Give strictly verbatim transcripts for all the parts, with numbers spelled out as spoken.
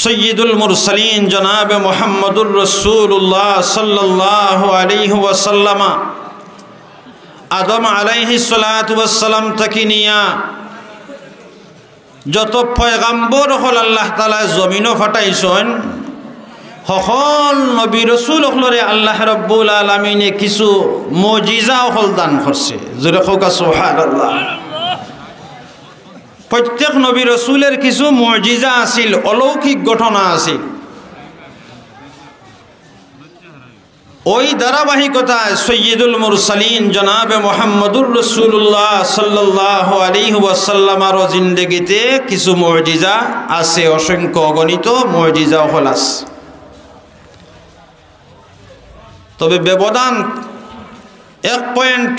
সৈয়দুল মুরসালিন জনাবে মুহাম্মদুর রাসূলুল্লাহ সাল্লাল্লাহু আলাইহি ওয়াসাল্লাম আদম আলাইহিস সালাতু ওয়াসসালাম থাকি নিয়া যত পয়গাম্বর অকল আল্লাহ তাআলায় জমিনো পাঠাইছইন, হকল নবী রসুল অকলরে আল্লাহ রব্বুল আলামিনে কিছু মুজিজা অকল দান করছে। জোরে কউক্কা সুবহানাল্লাহ। প্রত্যেক নবী রসুলের কিছু মুজিজা আছিল, অলৌকিক ঘটনা আছিল। ওই ধারাবাহিকতায় সৈয়দুল মুরসালিন জনাবে মুহাম্মদুর রাসূলুল্লাহ সাল্লাল্লাহু আলাইহি ওয়াসাল্লামর জিন্দেগিতে কিছু মুজিজা আছে, অসংখ্য অগণিত মুজিজা অকল আছে। তবে ব্যবধান এক পয়েন্ট,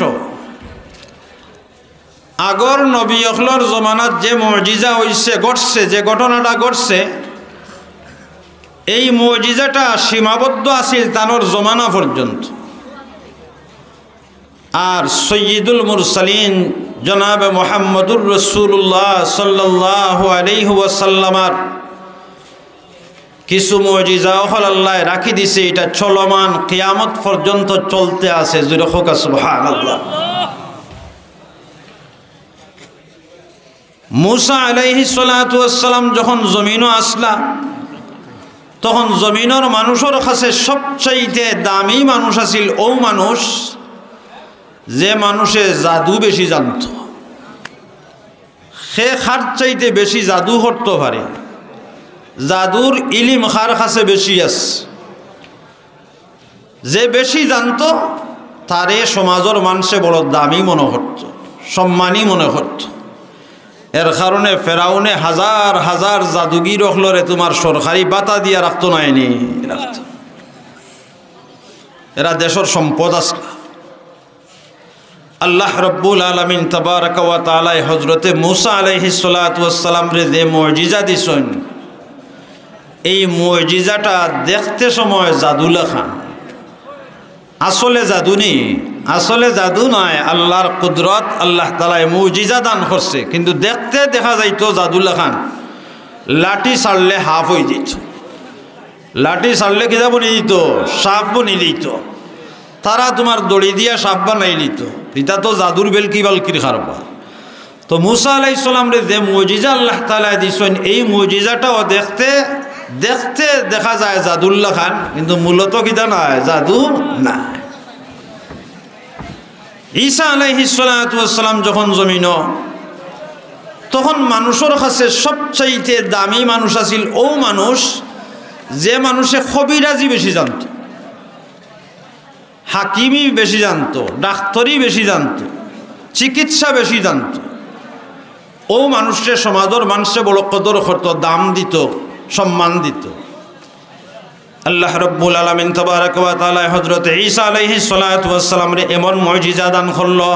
আগর নবী অকলর জমানাত যে মুজিজা অইছে, ঘটছে, যে ঘটনাটা ঘটছে, এই মুজিজাটা সীমাবদ্ধ আছিল তানর জমানা পর্যন্ত। আর সৈয়দুল মুরসালিন জনাবে মুহাম্মদুর রাসূলুল্লাহ সাল্লাল্লাহু আলাইহি ওয়াসাল্লামর কিছু মুজিজা অকল আল্লায় রাখি দিছে, এটা চলমান, কিয়ামত পর্যন্ত চলতে আছে। জোরে কউক্কা সুবহানাল্লাহ। মুসা আলাইহিস সালাতু ওয়াসসালাম যখন জমিনো আসলা, তখন জমিনর মানুষর কাছে সবচাইতে দামি মানুষ আছিল অউ মানুষ, যে মানুষে জাদু বেশি জানতো। হে কার চাইতে বেশি জাদু করতো পারে, জাদুর ইলিম কার কাছে বেশি আছে। যে বেশি জানতো, তারে সমাজর মানষে বড় দামি মনো করতো, সম্মানী মনো করতো। এর কারণে ফেরাউনে হাজার হাজার জাদুগির অকলরে তুমার সরকারি ভাতা দিয়া রাখতো নায়নি, রাখতো। এরা দেশর সম্পদ আছলা। আল্লাহ রব্বুল আলামিন তাবারাকা ওয়া তাআলায় হযরতে মুসা আলাইহিস সালাতু ওয়াস সালামরে যে মুজিজা দিছইন, এই মুজিজাটা দেখতে সময় জাদু লাখান। আসলে জাদু নি, আসলে জাদু নায়, আল্লাহর কুদরত, আল্লাহ তাআলায় মুজিজা দান করছে, কিন্তু দেখতে দেখা যাইতো জাদু লাখান। লাঠি ছাড়লে হাফ অই যাইতো। লাঠি ছাড়লে কিতা বনি দিতো? সাপ বনি দিতো। তারা তুমার দড়ি দিয়া সাপ বানাইলিতো। ইতা তো জাদুর বেলকি বালকির কারবার। তো মুসা আলাইহিস সালামরে যে মুজিজা আল্লাহ তাআলায় দিছইন, এই মুজিজাটাও দেখতে, দেখতে দেখা যায় জাদুর লাখান, কিন্তু মূলত কিতা নায়, জাদু নায়। ঈসা আলাইহিস সালাতু ওয়াস সালাম যখন জমিনো, তখন মানুষর কাছে সবচাইতে দামি মানুষ আছিল অউ মানুষ, যে মানুষে কবিরাজি বেশি জানতো, হাকিমি বেশি জানতো, ডাক্তরি বেশি জানতো, চিকিৎসা বেশি জানতো। অউ মানুষরে সমাজর মানষে বড় কদর করতো, দাম দিতো, সম্মান দিতো। আল্লাহ রব্বুল আলামিন তাবারাকা ওয়া তাআলায় হযরতে ঈসা আলাইহিস সালাতু ওয়াস সালামরে এমন মুজিজা দান করলো,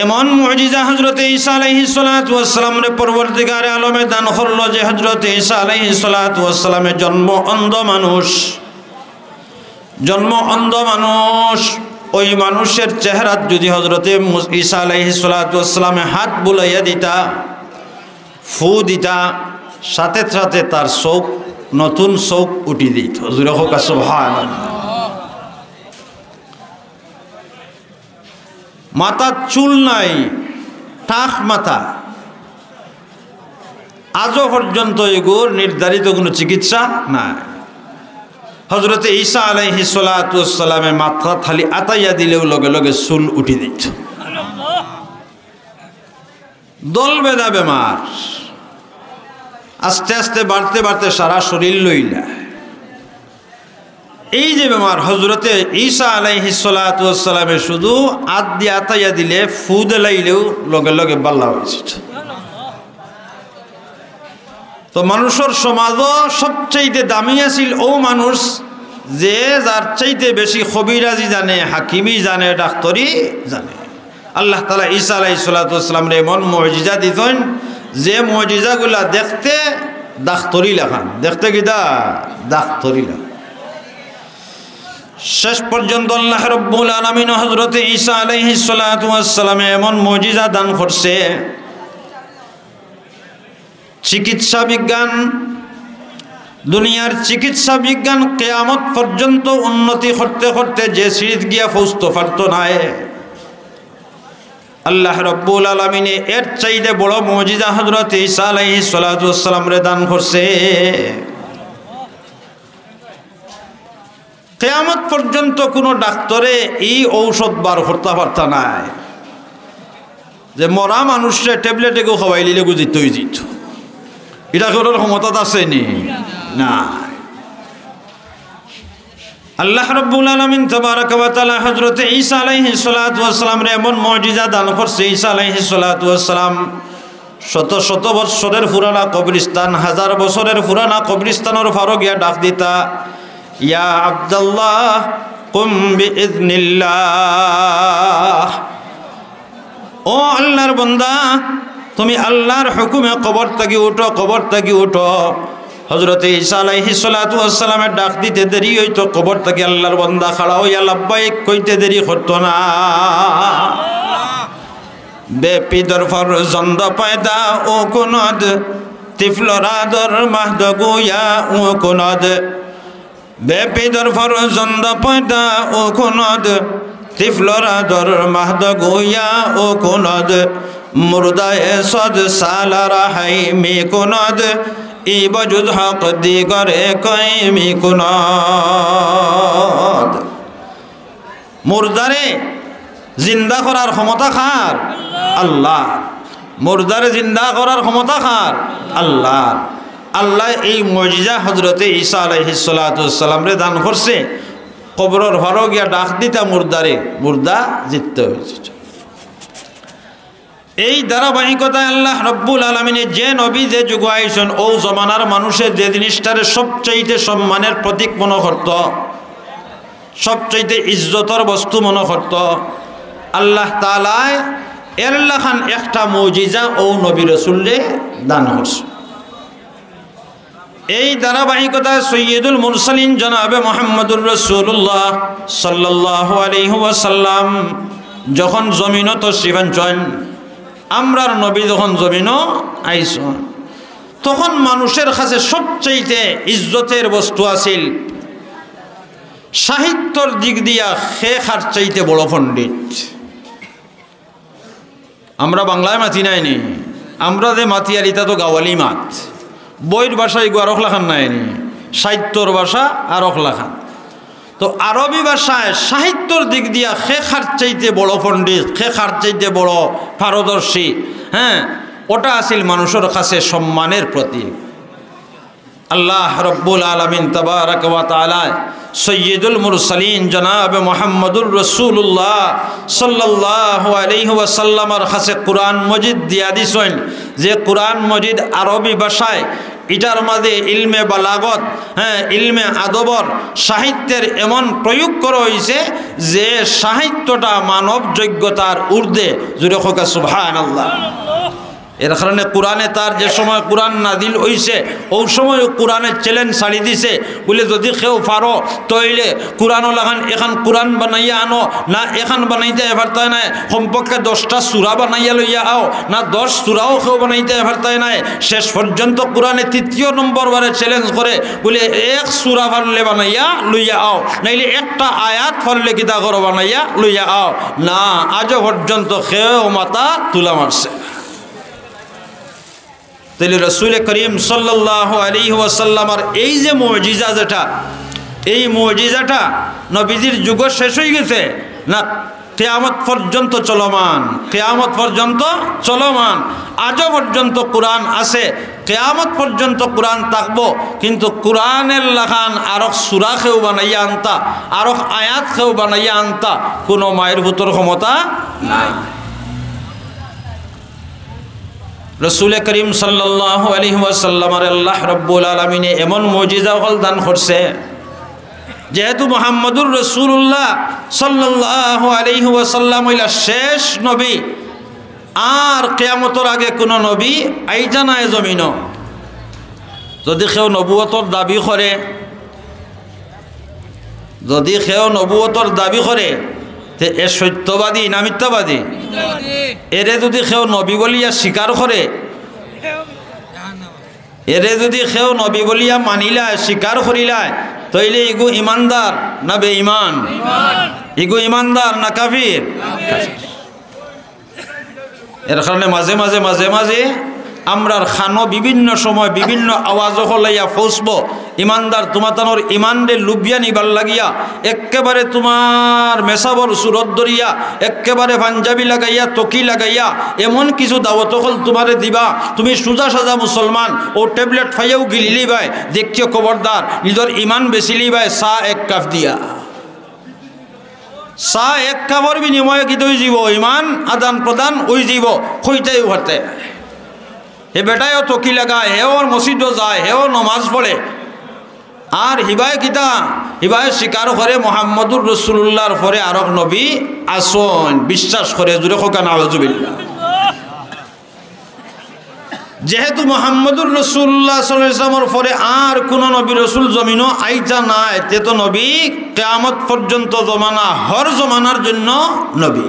এমন মুজিজা হযরতে ঈসা আলাইহিস সালাতু ওয়াস সালামরে পরওয়ারদিগারে আলমে দান করলো যে হযরতে ঈসা আলাইহিস সালাতু ওয়াস সালামে জন্ম অন্ধ মানুষ, জন্ম অন্ধ মানুষ, ওই মানুষের চেহারাত যদি হযরতে মুস-, ঈসা আলাইহিস সালাতু ওয়াস সালামে হাত বুলাইয়া দিতা, ফু দিতা, সাথে সাথে তার চউখ, নতুন চউখ উঠি দিত। জোরে কউক্কা সুবহানাল্লাহ। মাথাত চুল নাই, টাক মাথা। আজও পর্যন্ত এগুর নির্ধারিত কুনু চিকিৎসা নাই। হযরতে ঈসা আলাইহিস সালাতু ওয়াস সালামে মাথাত খালি আতাইয়া দিলেউ লগে লগে চুল উঠি দিত। দল বেধা বেমার আস্তে আস্তে বাড়তে বাড়তে সারা শরীর লইলা। এই যে বেমার, হযরতে ঈসা আলাইহিস সালাতু ওয়াস সালামে শুধু আত দিয়া আতাইয়া দিলে, ফু দিলাইলেউ লগে লগে বালা অইযিত। তো মানুষর সমাজও সবচাইতে দামি আছিল অউ মানুষ, যে যার চাইতে বেশি কবিরাজি জানে, হাকিমি জানে, ডাক্তরি জানে। আল্লাহ তাআলা ঈসা আলাইহিস সালাতু ওয়াস সালামরে এমন মুজিজা দিছইন, যে মুজিজাগুলা দেখতে ডাক্তরি লাখান। দেখতে কিতা? ডাক্তরি লাখান। শেষ পর্যন্ত আল্লাহ রব্বুল আলামিন হযরতে ঈসা আলাইহিস সালাতু ওয়াস সালামে এমন মুজিজা দান করছে, চিকিৎসা বিজ্ঞান, দুনিয়ার চিকিৎসা বিজ্ঞান কিয়ামত পর্যন্ত উন্নতি করতে করতে যে সিঁড়িত গিয়া পৌঁছতো পারতো নায়, আল্লাহ রব্বুল আলামিনে এর চাইতে বড় মুজিজা হযরত ঈসা আলাইহিস সালাতু ওয়াস সালামরে দান করছে। কিয়ামত পর্যন্ত কুনু ডাক্তরে ই ঔষধ বার করতা পারতা নায় যে মরা মানুষরে ট্যাবলেট এগু খাওয়াইলিলে গু জিতইযিত। ইটা কেউরর ক্ষমতাত আছে নি? না। আল্লাহ রব্বুল আলামিন তাবারাকা ওয়া তাআলা হযরত ঈসা আলাইহিস সালাতু ওয়াস সালামরে এমন মুজিজা দান করছে। ঈসা আলাইহিস সালাতু ওয়াস সালাম শত শত বৎসরের পুরানা কবরস্থান, হাজার বছরের পুরানা কবরস্থানর পারো গিয়া ডাক দিতা, "ইয়া আব্দাল্লাহ, কুম বিইজনিল্লাহ।" ও আল্লাহর বান্দা, তুমি আল্লাহর হুকুমে কবর থাকি উঠো, কবর থাকি উঠো। হযরত ঈসা আলাইহিস সালাতু ওয়াস সালামে ডাক দিতে দেরি অইতো, কবর থাকি আল্লাহর বান্দা খাড়া অইয়া লাব্বাইক কইতে দেরি করতো না। বেপিদর ফরজন্দ পয়দা ও কুনদ, তিফলরা দর মাহদগুয়া ও কুনদ। বেপিদর ফরজন্দ পয়দা ও কুনদ, তিফলরা দর মাহদগুয়া ও কুনদ। মুর্দায়ে সদ সালারা হাই মি কুনদ, ই বজুদ হক দিগরে কই মি কুনদ। মুর্দারে জিন্দা করার ক্ষমতা কার? আল্লাহ। মুর্দারে জিন্দা করার ক্ষমতা কার? আল্লাহ। আল্লাহ এই মুজিজা হযরতে ঈসা আলাইহিস সালাতু ওয়াস সালামরে দান করছে। কবরর পারো গিয়া ডাক দিতা মুর্দারে, মুর্দা জিততে অইছে। এই ধারাবাহিকতায় আল্লাহ রব্বুল আলামিনে যে নবী যে যুগো আইছইন, অউ জমানার মানুষে যে জিনিসটারে সবচাইতে সম্মানের প্রতীক মনো করতো, সবচাইতে ইজ্জতর বস্তু মনো করতো, আল্লাহ তাআলায় এর লাখান একটা মুজিজা অউ নবী রসুলরে দান করছে। এই ধারাবাহিকতায় সৈয়দুল মুরসালিন জনাবে মুহাম্মদুর রাসূলুল্লাহ সাল্লাল্লাহু আলাইহি ওয়াসাল্লাম যখন জমিনো তশরিফ আনছইন, আমরার নবী যখন জমিনো আইছইন, তখন মানুষের কাছে সবচাইতে ইজ্জতের বস্তু আছিল সাহিত্যর দিক দিয়া কে কার চাইতে বড় পণ্ডিত। আমরা বাংলায় মাতি নায় নি, আমরা যে মাতিয়ার ইতা তো গাওয়ালি মাত। বইর ভাষা ইগু আরক লাখান নায় নি, সাহিত্যর ভাষা আরক লাখান। তো আরবি ভাষায় সাহিত্যর দিক দিয়া কে কার চাইতে বড় পণ্ডিত, কে কার চাইতে বড় পারদর্শী, হ্যাঁ, ওটা আছিল মানুষের কাছে সম্মানের প্রতীক। আল্লাহ রব্বুল আলামিন তাবারাক ওয়া তাআলা সৈয়দুল মুরসালিন জনাব মুহাম্মদুর রাসূলুল্লাহ সাল্লাল্লাহু আলাইহি ওয়াসাল্লামর কাছে কুরআন মজিদ দিয়া দিছইন, যে কুরআন মজিদ আরবি ভাষায়, ইটার মাঝে ইলমে বালাগত, হ্যাঁ, ইলমে আদবর, সাহিত্যের এমন প্রয়োগ করা অইছে যে সাহিত্যটা মানব যোগ্যতার ঊর্ধ্বে। জোরে কউক্কা সুবহানাল্লাহ। এর কারণে কুরআনে তার যে সময় কুরআন নাজিল অইছে, অউ সময় কুরআনে challenge ছাড়ি দিছে, বুলে, "যদি কেউ পারো, তইলে কুরআনর লাখান এখান কুরআন বানাইয়া আনো, না এখান বানাইতায় পারতায় নায়, কমপক্ষে দশটা সূরা বানাইয়া লইয়া আও, না দশ সূরাও কেউ বানাইতায় পারতায় নায়।" শেষ পর্যন্ত কুরআনে তৃতীয় নম্বর বারে challenge করে, বুলে, "এক সূরা পারলে বানাইয়া লইয়া আও, নাইলে একটা আয়াত পারলে কিতা করো বানাইয়া লইয়া আও।" না, আজও পর্যন্ত কেউ মাথা তুলা মারছে না। তাইলে রসুল করিম সাল্লাল্লাহু আলাইহি ওয়াসাল্লামর এই যে মুজিজা যেটা, এই মুজিজাটা নবীজির যুগ শেষ অই গেছে না, কিয়ামত পর্যন্ত চলমান, কিয়ামত পর্যন্ত চলমান। আজও পর্যন্ত কুরআন আছে, কিয়ামত পর্যন্ত কুরআন থাকবো, কিন্তু কুরআনের লাখান আরক সূরা কেউ বানাইয়া আনতা, আরক আয়াত কেউ বানাইয়া আনতা, কুনু মায়ের পুতর ক্ষমতা নাই। রসুল করিম সাল্লাল্লাহু আলাইহি ওয়াসাল্লামর আল্লাহ রব্বুল আলামিনে এমন মুজিজা অকল দান করছে, যেহেতু মুহাম্মদুর রাসূলুল্লাহ সাল্লাল্লাহু আলাইহি ওয়াসাল্লাম অইলা শেষ নবী, আর কিয়ামতর আগে কুনু নবী আইতা নায় জমিনো। যদি কেউ নবুয়তর দাবি করে, যদি কেউ নবুয়তর দাবি করে, তে এ সত্যবাদী না মিথ্যাবাদী? এরে যদি কেউ নবী বলিয়া স্বীকার করে, এরে যুদি কেউ নবী বলিয়া মানিলায়, স্বীকার করিলায়, তইলে ইগু ইমানদার না বেঈমান? ইগু ইমানদার না কাফির? এর কারণে মাঝে মাঝে, মাঝে মাঝে আমরার কানো বিভিন্ন সময় বিভিন্ন আওয়াজ অকল আইয়া পৌঁছবো। ইমানদার তুমাতানর ইমানরে লুবিয়া নিবার লাগিয়া এক্কেবারে তুমার মেসাবর সুরত ধরিয়া, এক্কেবারে পাঞ্জাবি লাগাইয়া, তকি লাগাইয়া, এমন কিছু দাওয়াত অকল তুমারে দিবা, তুমি সুজা সাজা মুসলমান, অউ ট্যাবলেট পাইয়াউ গিলিলিবায়, দেখিও খবরদার, নিজর ইমান বেচিলিবায় চা এক কাপ দিয়া। চা এক কাপর বিনিময়ে কিতা অইযিবো? ইমান আদান প্রদান অইযিবো, কইতাউ পারতে। হে বেটায়ও তকি লাগায়, হেও মসজিদো যায়, হেও নমাজ পড়ে। আর হিবায় কিতা? হিবায় স্বীকার করে মুহাম্মদুর রাসূলুল্লাহর পরে আরক নবী আছইন, বিশ্বাস করে। জুরে কউক্কা নাউজুবিল্লাহ। যেহেতু মুহাম্মদুর রাসূলুল্লাহ সাল্লাল্লাহু আলাইহি ওয়াসাল্লামর পরে আর কুনু নবী রাসূল জমিনো আইতা নায়, তে তো নবী কিয়ামত পর্যন্ত জমানা, হর জমানার জন্য নবী।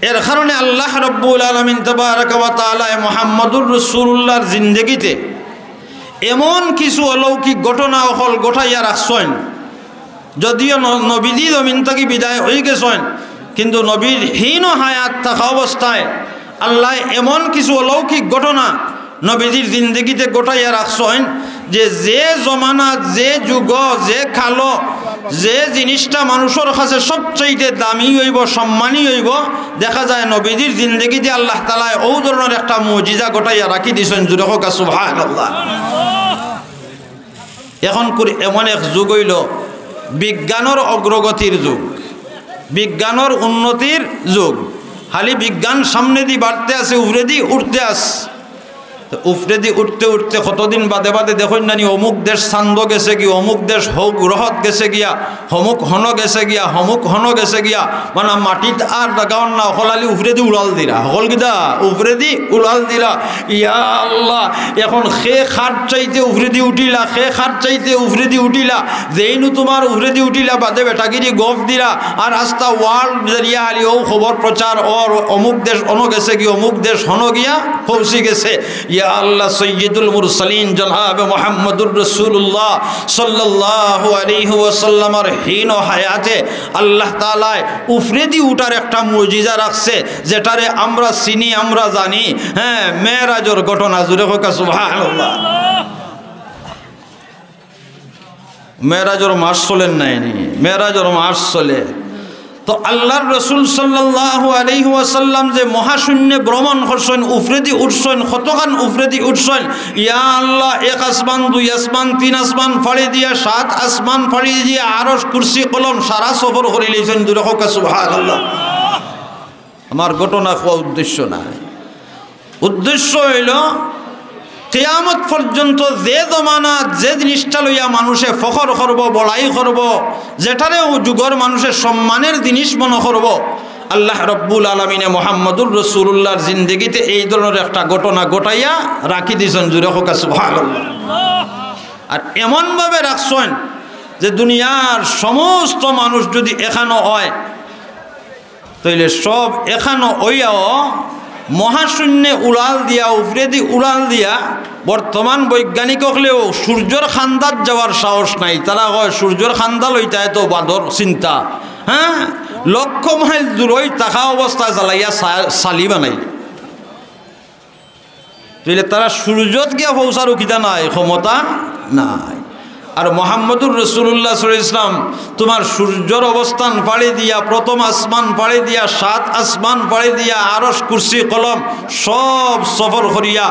এর কারণে আল্লাহ রাব্বুল আলামিন তাবারাকা ওয়া তাআলায় মুহাম্মদুর রাসূলুল্লাহর জিন্দেগিতে এমন কিছু অলৌকিক ঘটনা অকল ঘটাইয়া রাখছইন। যদিও ন-, নবীজি জমিন থাকি বিদায় অইগেছইন, কিন্তু নবীর হীন হায়াত থাকা অবস্থায় আল্লায় এমন কিছু অলৌকিক ঘটনা নবীজির জিন্দেগিতে ঘটাইয়া রাখছইন যে, যে জমানাত, যে যুগো, যে কালো, যে জিনিসটা মানুষর কাছে সবচাইতে দামি অইবো, সম্মানী অইবো, দেখা যায় নবীজির জিন্দেগিতে আল্লাহ তাআলায় অউ ধরনর একটা মুজিজা ঘটাইয়া রাখি দিছইন। জুরে কউক্কা সুবহানাল্লাহ। অখনকুর এমন এক যুগ অইলো বিজ্ঞানর অগ্রগতির যুগ, বিজ্ঞানর উন্নতির যুগ। খালি বিজ্ঞান সামনেদি বাড়তে আছে, উপরেদি উঠতে আছে। তো উপরেদি উঠতে উঠতে কতদিন বাদে বাদে দেখইন নানি, অমুক দেশ চান্দো গেছে গি, অমুক দেশ হউ গ্রহত গেছে গিয়া, হমুক হনো গেছে গিয়া, হমুক হনো গেছে গিয়া, মানে মাটিত আর লাগাওন না, হকল খালি উপরেদি উড়াল দিরা, হকল কিতা উপরেদি উড়াল দিরা। ইয়া আল্লাহ, অখন কে কার চাইতে উপরেদি উঠিলা, কে কার চাইতে উপরেদি উঠিলা, যেইনু তুমার উপরেদি উঠিলা বাদে বেটাগিরি গফ দিরা, আর আস্তা world জরিয়া খালি অউ খবর প্রচার, অর অমুক দেশ অনো গেছে গি, অমুক দেশ হনো গিয়া পৌঁছি গেছে। ইয়া আল্লাহ, সৈয়দুল মুরসালিন জনাবে মুহাম্মদুর রাসূলুল্লাহ সাল্লাল্লাহু আলাইহি ওয়াসাল্লামর হীন হায়াতে আল্লাহ তাআলায় উপরেদি উঠার একটা মুজিজা রাখছে, যেটারে আমরা চিনি, আমরা জানি, হ্যাঁ, মেরাজর ঘটনা। জুরে কউক্কা সুবহানাল্লাহ। মেরাজর মাস চলের নায়নি, মেরাজর মাস চলে। তো আল্লাহর রাসূল সাল্লাল্লাহু আলাইহি ওয়াসাল্লাম যে মহাশূন্যে ভ্রমণ করছইন, উপরেদি উঠছইন, কতখান উপরেদি উঠছইন, ইয়া আল্লাহ, এক আসমান, দুই আসমান, তিন আসমান ফাড়ি দিয়া, সাত আসমান ফাড়ি দিয়া, আরশ, কুরসি, কলম সারা সফর করিলাইছইন। জুরে কউক্কা সুবহানাল্লাহ। আমার ঘটনা কওয়া উদ্দেশ্য নায়। উদ্দেশ্য অইলো, কিয়ামত পর্যন্ত যে জমানাত যে জিনিসটা লইয়া মানুষে ফখর করবো, বড়াই করবো, যেটারে অউ যুগর মানুষে সম্মানের জিনিস মনো করবো, আল্লাহ রাব্বুল আলামিনে মুহাম্মদুর রাসূলুল্লাহর জিন্দেগিতে এই ধরনর একটা ঘটনা ঘটাইয়া রাখি দিছইন। জুরে কউক্কা সুবহানাল্লাহ। আর এমনভাবে রাখছইন যে দুনিয়ার সমস্ত মানুষ যুদি একখানো অয়, তইলে সব একখানো অইয়াও মহাশূন্যে উড়াল দিয়া, উপরেদি উড়াল দিয়া, বর্তমান বৈজ্ঞানিক অকলেও সূর্যর কান্দাত যাওয়ার সাহস নাই। তারা কয়, সূর্যর কান্দা লইতায় তো বাদর চিন্তা, হ্যাঁ, লক্ষ মাইল দূরই থাকা অবস্থায় জ্বালাইয়া সা-, ছালি বানাইলে। তইলে তারা সূর্যত গিয়া পৌঁছারও কিতা নাই, ক্ষমতা নাই। আর মুহাম্মদুর রাসূলুল্লাহ সাল্লাল্লাহু আলাইহি ওয়াসাল্লাম তুমার সূর্যর অবস্থান ফাড়ি দিয়া, প্রথম আসমান ফাড়ি দিয়া, সাত আসমান ফাড়ি দিয়া, আরশ, কুরসি, কলম সব সফর করিয়া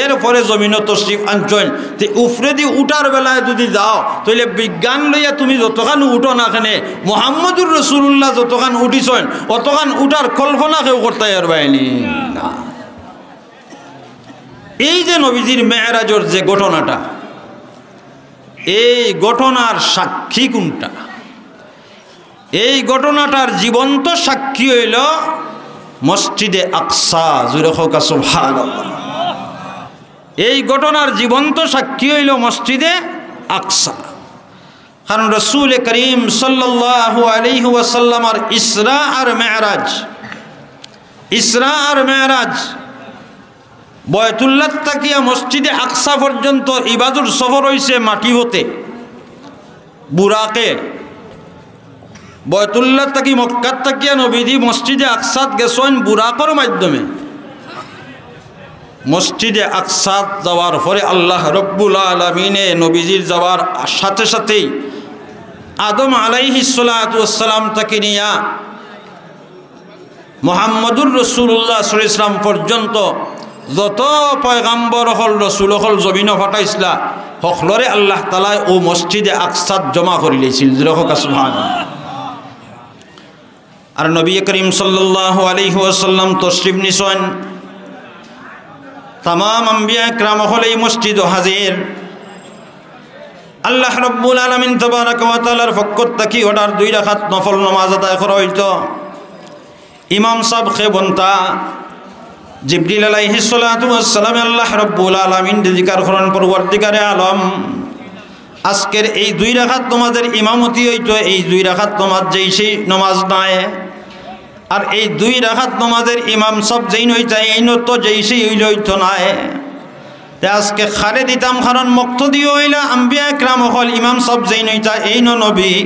এরপরে জমিনো তশরিফ আনছইন। তে উপরেদি উঠার বেলায় যুদি যাও, তইলে বিজ্ঞান লইয়া তুমি যতখান উঠো না কেনে, মুহাম্মদুর রাসূলুল্লাহ যতখান উঠিছইন, অতখান উঠার কল্পনা কেউ করতায় পারবায়নি। না। এই যে নবীজির মেরাজর যে ঘটনাটা, এই ঘটনার সাক্ষী কুনটা? এই ঘটনাটার জীবন্ত সাক্ষী অইলো মসজিদে আকসা। জুরে কউক্কা সুবহানাল্লাহ। এই ঘটনার জীবন্ত সাক্ষী অইলো মসজিদে আকসা। কারণ রাসূলে করিম সাল্লাল্লাহু আলাইহি ওয়াসাল্লামর ইসরা আর মেরাজ, ইসরা আর মেরাজ বয়তুল্লাহ থাকিয়া মসজিদে আকসা পর্যন্ত ইবাদুর সফর অইছে মাটি পথে, বুরাকে। বয়তুল্লাহ থাকি, মক্কাত থাকিয়া নবীজি মসজিদে আকসাত গেছইন বুরাকর মাধ্যমে। মসজিদে আকসাত যাওয়ার পরে আল্লাহ রব্বুল আলামিনে নবীজির যাওয়ার সাথে সাথেই আদম আলাইহিস সালাতু ওয়াস সালাম থাকি নিয়া মুহাম্মদুর রাসূলুল্লাহ সাল্লাল্লাহু আলাইহি ওয়াসাল্লাম পর্যন্ত যত পয়গাম্বর অকল, রসুল অকল জমিনো পাঠাইছলা, হকলরে আল্লাহ তাআলায় অউ মসজিদে আকসাত জমা করিলাইছিল। জোরে কউক্কা সুবহানাল্লাহ। আর নবী করিম সাল্লাল্লাহু আলাইহি ওয়াসাল্লাম তশরিফ নিছইন, তামাম আম্বিয়া একরাম অকল এই মসজিদো হাজির। আল্লাহ রব্বুল আলামিন তাবারাকা ওয়া তাআলার পক্ষ থাকি অর্ডার, দুই রাকাত নফল নামাজ আদায় করা অইতো। ইমাম সাব কে বনতা? জিবরিল আলাইহিস সালাতু ওয়াস সালামে আল্লাহ রব্বুল আলামিনরে জিকার করইন, পরওয়ারদিগারে আলম, আজকের এই দুই রাকাত নামাজের ইমামতি অইতো, এই দুই রাকাত নামাজ যেই সেই নামাজ নায়, আর এই দুই রাকাত নামাজের ইমাম সাব যেইন অইতা, এইন তো যেই সেই অইলে অইতো নায়। তে আজকে কারে দিতাম, কারণ মুক্তাদি অইলা আম্বিয়া একরাম অকল, ইমাম সাব যেইন অইতা, এইন নবী,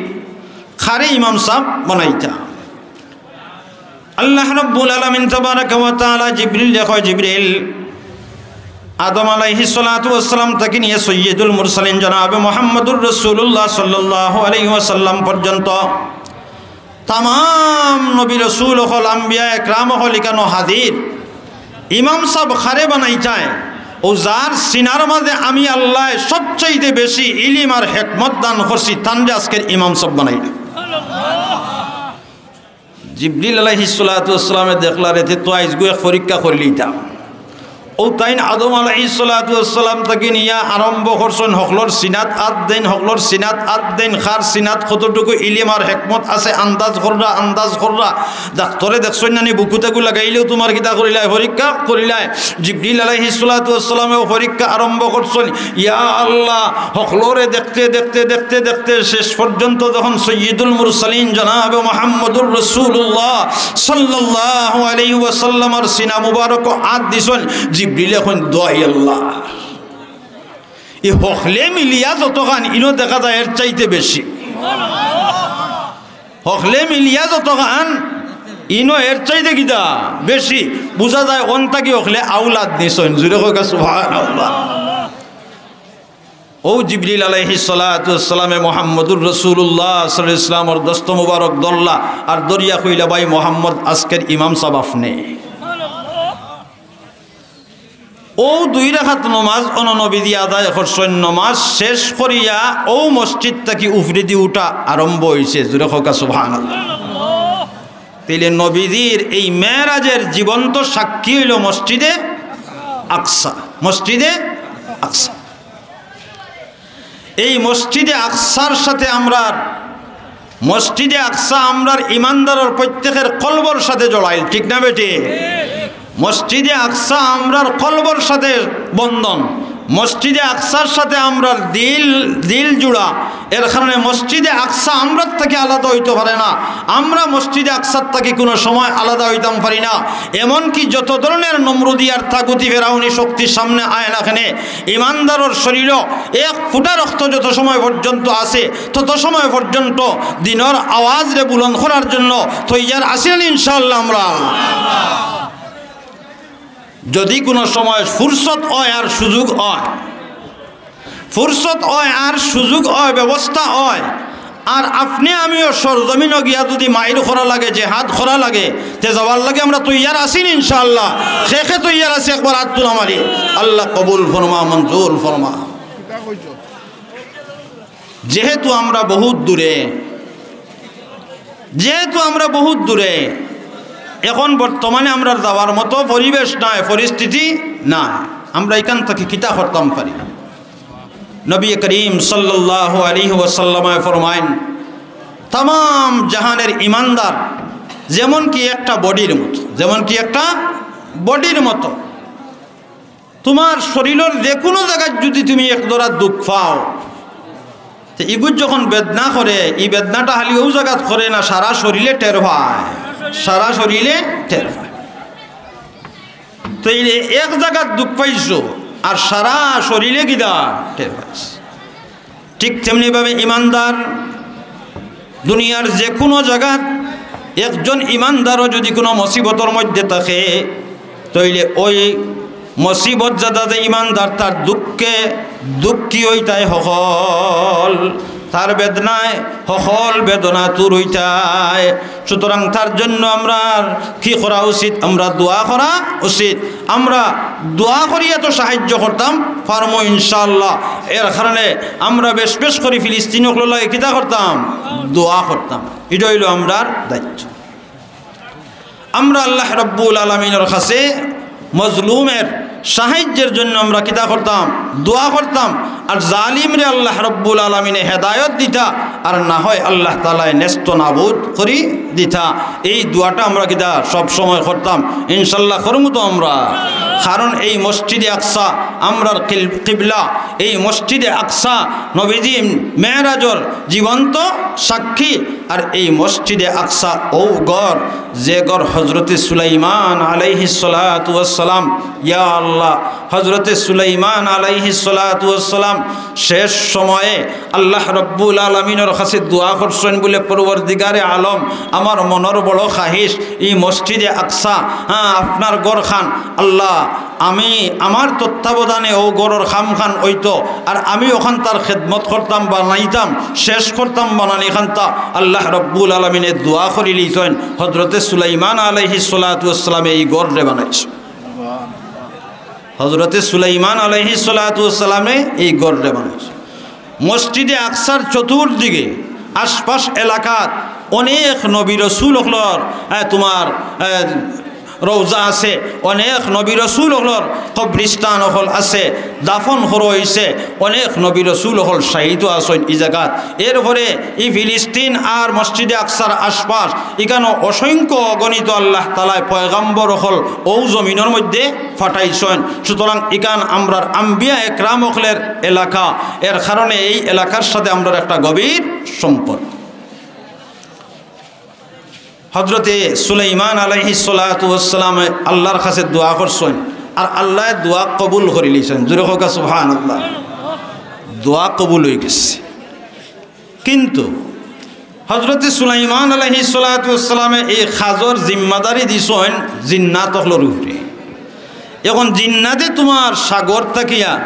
কারে ইমাম সাব বানাইতা? আল্লাহ রব্বুল আলামিন তাবারাকা ওয়া তাআলা জিবরিলরে কয়, "জিবরিল, আদম আলাইহিস সালাতু ওয়াস সালাম থাকি নিয়া সাইয়্যিদুল মুরসালিন জনাবে মুহাম্মদুর রাসূলুল্লাহ সাল্লাল্লাহু আলাইহি ওয়াসাল্লাম পর্যন্ত তামাম নবী রসুল অকল, আম্বিয়া একরাম অকল ইকানো হাজির। ইমাম সাব কারে বানাইতায়? অউ যার সিনার মাঝে আমি আল্লায় সবচাইতে বেশি ইলিম আর হেকমত দান করছি, তানরে আজকের ইমাম সাব বানাইলাম।" জিবরিল আলাইহিস সালাতু ওয়াস সালামে দেখলা, রে, তে তো আইজগু এক পরীক্ষা করিলিতাম। অউ তাইন আদম আলাইহিস সালাতু ওয়াস সালাম থাকি নিয়া আরম্ভ করছইন, হকলর সিনাত আত দেইন, হকলর সিনাত আত দেইন, কার সিনাত কতটুকু ইলিম আর হেকমত আছে, আন্দাজ কররা, আন্দাজ কররা। ডাক্তরে দেখছইন না নি, বুকুত আঙ্গুল লাগাইলেও তুমার কিতা করিলায়, পরীক্ষা করিলায়। জিবরিল আলাইহিস সালাতু ওয়াস সালামেও পরীক্ষা আরম্ভ করছইন। ইয়া আল্লাহ, হকলরে দেখতে, দেখতে, দেখতে, দেখতে শেষ পর্যন্ত যখন সাইয়্যিদুল মুরসালিন জনাবে মুহাম্মদুর রাসূলুল্লাহ সাল্লাল্লাহু আলাইহি ওয়াসাল্লামর সিনা মুবারকো আত দিছইন, জিবরিলে কইন, "দোয়াই আল্লাহ।" ই হকলে মিলিয়া যতখান, ইনো দেখা যায় এর চাইতে বেশি। হকলে মিলিয়া যতখান, ইনো এর চাইতে কিতা বেশি। বুঝা যায় অন থাকি হকলে আওলাদ নিছইন। জোরে কউক্কা সুবহানাল্লাহ। অউ জিবরিল আলাইহিস সালাতু ওয়াস সালামে মুহাম্মদুর রাসূলুল্লাহ সাল্লাল্লাহু আলাইহি ওয়াসাল্লামর দস্ত মুবারক ধরলা, আর ধরিয়া কইলা, "ভাই মুহাম্মদ, আজকের ইমাম সাব আপনে।" অউ দুই রাকাত নমাজ অনো নবীজি আদায় করছইন, নমাজ শেষ করিয়া অউ মসজিদ থাকি উফরেদি উঠা আরম্ভ অইছে। জোরে কউক্কা সুবহানাল্লাহ। তাইলে নবীজির এই মেরাজের জীবন্ত সাক্ষী অইলো মসজিদে আকসা, মসজিদে আকসা। এই মসজিদে আকসার সাথে আমরার, মসজিদে আকসা আমরার ইমানদারর প্রত্যেকের কলবর সাথে জড়াইল, ঠিক না বেঠিক? মসজিদে আকসা আমরার কলবর সাথে বন্ধন, মসজিদে আকসার সাথে আমরার দিল, দিল জুড়া। এর কারণে মসজিদে আকসা আমরার থাকি আলাদা অইতো পারে না, আমরা মসজিদে আকসার থাকি কুনু সময় আলাদা অইতাম পারি না। এমনকি যত ধরনের নমরুদি আর তাগুতি ফেরাউনি শক্তির সামনে আয় না কেনে, ইমানদারর শরীলো এক ফুটা রক্ত যত সময় পর্যন্ত আছে, তত সময় পর্যন্ত দিনর আওয়াজরে বুলন্দ করার জন্য তৈয়ার আছি ইনশাআল্লাহ আমরা। যদি কুনু সময় ফুরসত অয় আর সুযোগ অয়, ফুরসত অয় আর সুযোগ অয়, ব্যবস্থা অয়, আর আপনে আমিও সরজমিনো গিয়া যদি মাইর করা লাগে, জেহাদ করা লাগে, তে যাওয়ার লাগি আমরা তৈয়ার আছি ইনশাআল্লাহ। কে কে তৈয়ার আছি একবার আত তুলা মারি। আল্লাহ কবুল ফরমা, মঞ্জুর ফরমা। যেহেতু আমরা বহুত দূরে, যেহেতু আমরা বহুত দূরে, এখন বর্তমানে আমরার যাওয়ার মতো পরিবেশ নাই, পরিস্থিতি নাই। আমরা ইখান থাকি কিতা করতাম পারি? নবী করিম সাল্লাল্লাহু আলাইহি ওয়াসাল্লামে ফরমাইন, তামাম জাহানের ইমানদার যেমন কি একটা বডির মতো, যেমন কি একটা বডির মতো। তুমার শরীলর যেকুনু জাগাত যুদি তুমি একদরা দুখ পাও, তে ইগুত যখন বেদনা করে, ই বেদনাটা খালি অউ জাগাত করে না, সারা শরীলে টের পায়, সারা শরীলে টের পায়। তাইলে এক জাগাত দুখ পাইছো, আর সারা শরীরে কিতা টের পাইছো। ঠিক তেমনিভাবে ইমানদার দুনিয়ার যে কুনু জাগাত একজন ইমানদারও যুদি কুনু মুসিবতর মধ্যে থাকে, তাইলে ওই মুসিবত যাতে ইমানদার তার দুঃখে দুঃখী অইতায় হকল, তার বেদনায় হকল বেদনা দূর অইতায়। সুতরাং তার জন্য আমরার কি করা উচিত? আমরা দোয়া করা উচিত। আমরা দোয়া করিয়া তো সাহায্য করতাম পারমু ইনশাআল্লাহ। এর কারণে আমরা বেশ বেশ করি ফিলিস্তিনি অকলর লাগি কিতা করতাম? দোয়া করতাম। ইটা অইলো আমরার দায়িত্ব। আমরা আল্লাহ রব্বুল আলামিনর কাছে মজলুমের সাহায্যের জন্য আমরা কিতা করতাম? দোয়া করতাম। আর জালিমরে আল্লাহ রব্বুল আলামিনে হেদায়ত দিতা, আর না হয় আল্লাহ তাআলায় নেস্ত নাবুদ করি দিতা। এই দোয়াটা আমরা কিতা সব সময় করতাম? ইনশাআল্লাহ করমু তো আমরা। কারণ এই মসজিদে আকসা আমরার কিল-, কিবলা, এই মসজিদে আকসা নবীজি মেরাজর জীবন্ত সাক্ষী। আর এই মসজিদে আকসা অউ ঘর, যে ঘর হজরতে সুলাইমান আলাইহিস সালাতু ওয়াস সালাম, ইয়া আল্লাহ, হজরতে সুলাইমান আলাইহিস সালাতু ওয়াস সালাম শেষ সময়ে আল্লাহ রব্বুল আলামিনর কাছে দোয়া করছইন বুলে, "পরওয়ারদিগারে আলম, আমার মনর বড় খাহিশ, ই মসজিদে আকসা, হ্যাঁ, আপনার ঘরখান, আল্লাহ, আমি, আমার তত্ত্বাবধানে অউ ঘরর কামখান অইতো, আর আমি অখানতার খেদমত করতাম, বানাইতাম, শেষ করতাম বানানিখানতা।" আল্লাহ রব্বুল আলামিনে দোয়া করিলিছইন, হজরতে সুলাইমান আলাইহিস সালাতু ওয়াস সালামে ই ঘররে বানাইছইন। হজরতে সুলাইমান আলাইহিস সালাতু ওয়াস সালামে ই ঘররে বানাইছইন। মসজিদে আকসার চতুর্দিকে আশপাশ এলাকাত অনেক নবী রসুল অকলর, এ, তোমার, এ, রওজা আছে, অনেক নবী রসুল অকলর কবরস্থান অকল আছে, দাফন করা অইছে, অনেক নবী রসুল অকল শায়িত আছইন ই জাগাত। এরপরে ই ফিলিস্তিন আর মসজিদে আকসার আশপাশ ইখানো অসংখ্য অগণিত আল্লাহ তাআলায় পয়গাম্বর অকল অউ জমিনর মধ্যে পাঠাইছইন। সুতরাং ইখান আমরার আম্বিয়া একরাম অকলর এলাকা, এর কারণে এই এলাকার সাথে আমরার একটা গভীর সম্পর্ক। হজরতে সুলাইমান আলাইহিস সালাতু ওয়াস সালামে আল্লাহর কাছে দোয়া করছইন, আর আল্লায় দোয়া কবুল করিলিছইন। জোরে কউক্কা সুবহানাল্লাহ। দোয়া কবুল অইগেছে। কিন্তু হজরতে সুলাইমান আলাইহিস সালাতু ওয়াস সালামে ই কাজর জিম্মাদারি দিছইন জিন্নাত অকলর উপরে। এখন জিন্নাতে তোমার সাগর থাকিয়া,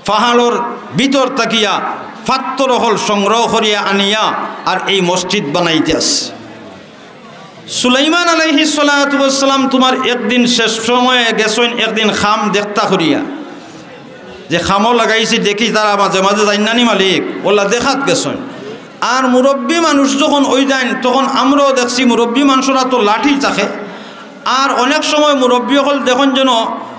পাহাড়র ভিতর থাকিয়া পাত্থর অকল সংগ্রহ করিয়া আনিয়া আর এই মসজিদ বানাইতে আছে। সুলাইমান আলাইহিস সালাতু ওয়াস সালাম তোমার একদিন শেষ সময়ে গেছইন, একদিন কাম দেখতা করিয়া, যে কামো লাগাইছি দেখি তারা মাঝে মাঝে যাইন না নি মালিক, অলা দেখাত গেছইন। আর মুরব্বী মানুষ যখন অইযাইন, তখন আমরাও দেখছি মুরব্বী মানষর আতো লাঠি থাকে। আর অনেক সময় মুরব্বী অকল দেখইন যেন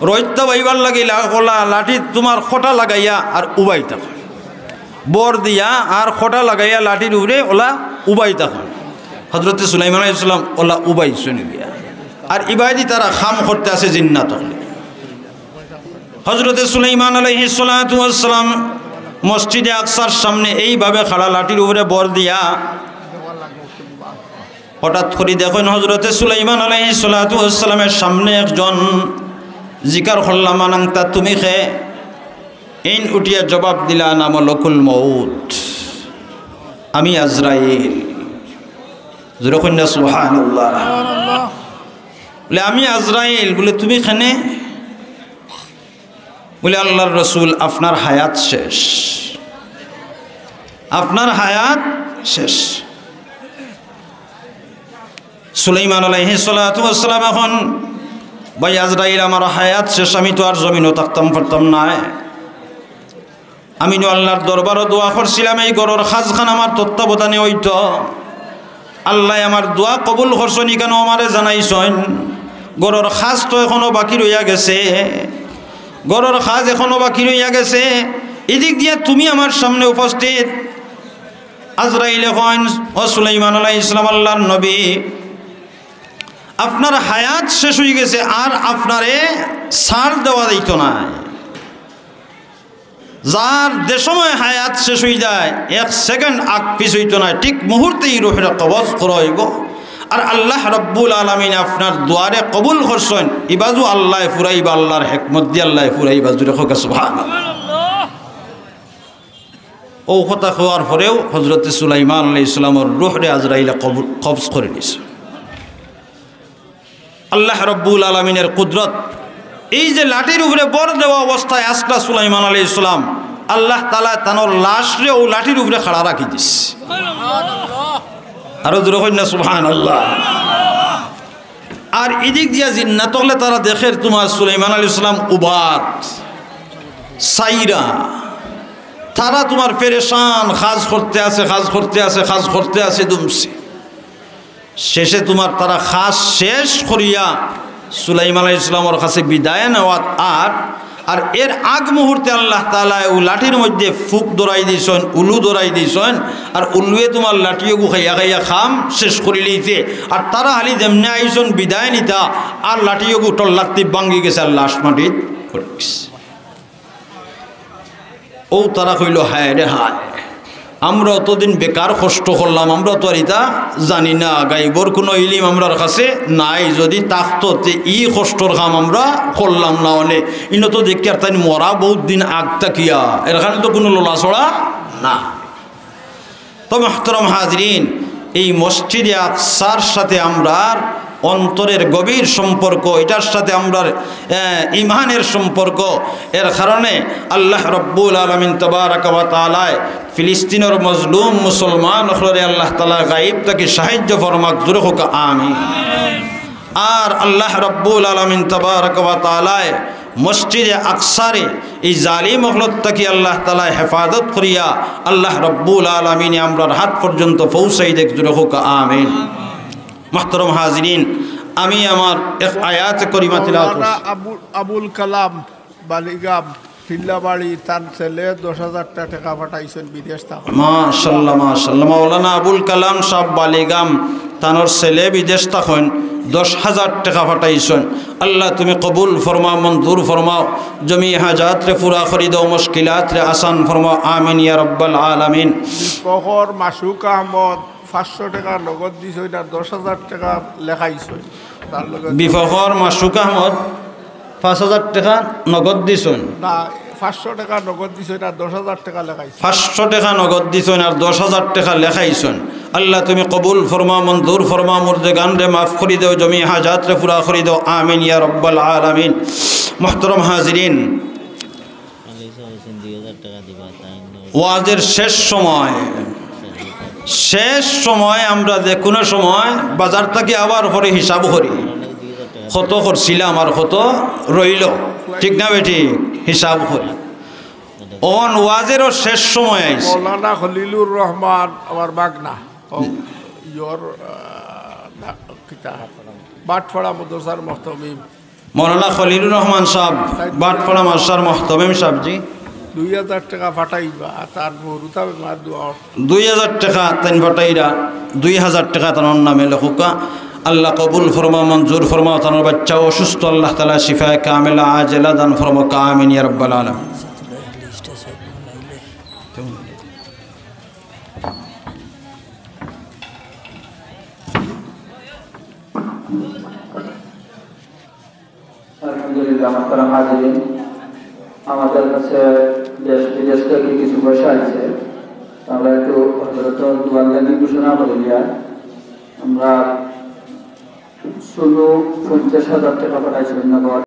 রইদ দাবাইবার লাগি লা-, অলা লাঠি তোমার খটা লাগাইয়া আর উবাই থাকে। বর দিয়া আর খটা লাগাইয়া লাঠির উপরে অলা উবাই থাকে। হজরতে সুলাইমান আলাইহিস সালাম অলা উবাইছইন গিয়া। আর ইবায়দি তারা কাম করতে আছে জিন্নাত অকলে। হজরতে সুলাইমান আলাইহিস সালাতু ওয়াস সালাম মসজিদে আকসার সামনে এইভাবে খাড়া লাঠির উপরে বর দিয়া হঠাৎ করি দেখইন হজরতে সুলাইমান আলাইহিস সালাতু ওয়াস সালামের সামনে একজন জিকার করলা, "মান আনতা, তুমি কে?" এইন উঠিয়া জবাব দিলা, "আনা মালাকুল মউত, আমি আজরাইল।" জোরে কইন না সুবহানাল্লাহ। বুলে, "আমি আজরাইল।" বুলে, "তুমি কেনে?" বুলে, "আল্লাহর রসুল, আপনার হায়াত শেষ, আপনার হায়াত শেষ।" সুলাইমান আলাইহিস সালাতু ওয়াস সালাম এখন, "ভাই আজরাইল, আমার হায়াত শেষ, আমি তো আর জমিনো থাকতাম পারতাম নায়। আমি নু আল্লাহর দরবারো দোয়া করছিলাম, এই ঘরর কাজখান আমার তত্ত্বাবধানে অইতো। আল্লায় আমার দোয়া কবুল করছইন, ইখানো আমারে জানাইছইন। ঘরর কাজ তো এখনো বাকি রইয়া গেছে, ঘরর কাজ এখনো বাকি রইয়া গেছে। ইদিক দিয়া তুমি আমার সামনে উপস্থিত।" আজরাইলে কইন, "ও সুলাইমান আলাইহিস সালাম, আল্লাহর নবী, আপনার হায়াত শেষ অইগেছে, আর আপনারে ছাড় দেওয়া যাইতো নায়।" যার যে সময় হায়াত শেষ অইযায়, এক সেকেন্ড আগ পিছ অইতো নায়, ঠিক মুহূর্তেই রুহরে কবজ করা অইবো। আর আল্লাহ রব্বুল আলামিন আপনার দোয়ারে কবুল করছইন, ইবাজু আল্লায় ফুরাইবা, আল্লাহর হেকমত দি আল্লায় ফুরাইবা। জোরে কউক্কা সুবহানাল্লাহ। অউ কথা কওয়ার পরেউ হযরতে সুলাইমান আলাইহিস সালামর রুহরে আজরাইলে কবুল, কবজ করি নিছে। আল্লাহ রব্বুল আলামিনের কুদরত। এই যে লাঠির উপরে ভর দেওয়া অবস্থায় আছলা সুলাইমান আলাইহিস সালাম, আল্লাহ তাআলায় তানর লাশরে অউ লাঠির উপরে খাড়া রাখি দিছে। আরো জোরে কইন না সুবহানাল্লাহ। আর ইদিক দিয়া জিন্নাত অকলে তারা দেখের তুমার সুলাইমান আলাইহিস সালাম উবাত, সাইরা, তারা তুমার পেরেশান, কাজ করতে আছে, কাজ করতে আছে, কাজ করতে আছে, দুমছে। শেষে তুমার তারা কাজ শেষ করিয়া সুলাইমান আলাইহিস সালামর কাছে বিদায় নেওয়াত আর, আর এর আগ মুহূর্তে আল্লাহ তাআলায় অউ লাঠির মধ্যে ফুক ধরাই দিছইন, উলু ধরাই দিছইন, আর উলুয়ে তুমার লাঠিওগু খাইয়া খাইয়া কাম শেষ করিলিছে। আর তারা খালি যেমনে আইছইন বিদায় নিতা, আর লাঠিওগু টল্লাত্তি ভাঙ্গি গেছে, আর লাশ মাটিত পড়ি গেছে। অউ তারা কইলো, "হায় রে হায়, আমরা অতদিন বেকার কষ্ট করলাম, আমরা তো আর ইতা জানি না, গাইবর কুনু ইলিম আমরার কাছে নাই, যুদি থাকতো তে ই কষ্টর কাম আমরা করলাম না অনে। ইনো তো দেখিয়ার তাইন মরা বউত দিন আগ থাকিয়া, এর কারণে তো কুনু লড়াচড়া না।" তো মুহতারাম হাজিরিন, এই মসজিদে আকসার সাথে আমরার অন্তরের গভীর সম্পর্ক, এটার সাথে আমরার, আহ, ইমানের সম্পর্ক। এর কারণে আল্লাহ রব্বুল আলামিন তাবারাকা ওয়া তাআলায় ফিলিস্তিনর মজলুম মুসলমান অকলরে আল্লাহ তাআলা গাইব থাকি সাহায্য ফরমাক, জোরে কউক্কা আমিন। আর আল্লাহ রব্বুল আলামিন তাবারাকা ওয়া তাআলায় মসজিদে আকসারে এই জালিম অকলত থাকি আল্লাহ তাআলায় হেফাজত করিয়া আল্লাহ রব্বুল আলামিনে আমরার হাত পর্যন্ত পৌঁছাই দেখ, জোরে কউক্কা আমিন। মুহতারাম হাজিরিন, আমি আমার এক আয়াতে করিমা তিলাওয়াত করছি। মৌলানা আবু-, আবুল কালাম বালিগাম, টিল্লাবাড়ি, তান ছেলে দশ হাজার টা-, টেকা পাঠাইছইন বিদেশ থাকি। মাশাআল্লাহ, মাশাআল্লাহ। মাওলানা আবুল কালাম সাব বালিগাম, তানর ছেলে বিদেশ থাকইন, দশ হাজার টেকা পাঠাইছইন। আল্লাহ তুমি কবুল ফরমাও, মঞ্জুর ফরমাও, জমি হাজাতরে পুরা করি দেও, মুশকিলাতরে আসান ফরমাও। আমিন ইয়া রাব্বাল আলামিন। বিফখর মাসুক আহমদ পাঁচশো টেকা নগদ দিছইন আর দশ হাজার টেকা লেখাইছইন। তার লগে বিফখর মাসুক আহমদ পাঁচ হাজার টেকা নগদ দিছইন। না, পাঁচশো টেকা নগদ দিছইন আর দশ হাজার টেকা লেখাইছইন। পাঁচশো টেকা নগদ দিছইন আর দশ হাজার টেকা লেখাইছইন। আল্লাহ তুমি কবুল ফরমাও, মঞ্জুর ফরমাও, মুর্দেগানরে মাফ করি দেও, জমি হাজাতরে পুরা করি দেও। আমিন ইয়া রাব্বাল আলামিন। মুহতারাম হাজিরিন, ওয়াজের শেষ সময়, শেষ সময় আমরা যে কুনু সময় বাজার থাকি আবার পরে হিসাব করি, কত করছিলাম আর কত রইলো, ঠিক না বেঠিক? হিসাব করি। অখন ওয়াজেরও শেষ সময় আইছে। মৌলানা খলিলুর রহমান, আমার ভাগনা, ও, ইয়র, আহ, না, কিতা, বাটপাড়া মাদ্রাসার মুহতামিম। মৌলানা খলিলুর রহমান সাব, বাটপাড়া মাদ্রাসার মুহতামিম সাব, জি। দুই হাজার টেকা পাঠাইবা, আর তার বউর তা বেমার দোয়া। দুই হাজার টেকা তাইন পাঠাইরা, দুই হাজার টেকা তানর নামে লেখউক্কা। আল্লাহ কবুল ফরমাও, মঞ্জুর ফরমাও, তানর বাচ্চা অসুস্থ, আল্লাহ তাআলা শিফায়ে কামিলা আজেলা দান ফরমাও। আমিন ইয়া রাব্বাল আলামিন। আলহামদুলিল্লাহ, মুহতারাম হাজিরিন, আমাদের কাছে দেশ বিদেশ থাকি কিছু পয়সা আইছে, আমরা একটু হযরতর দোয়ার লাগি ঘোষণা করি দিয়া, আমরা ষোলো পঞ্চাশ হাজার টেকা পাঠাইছি নগদ।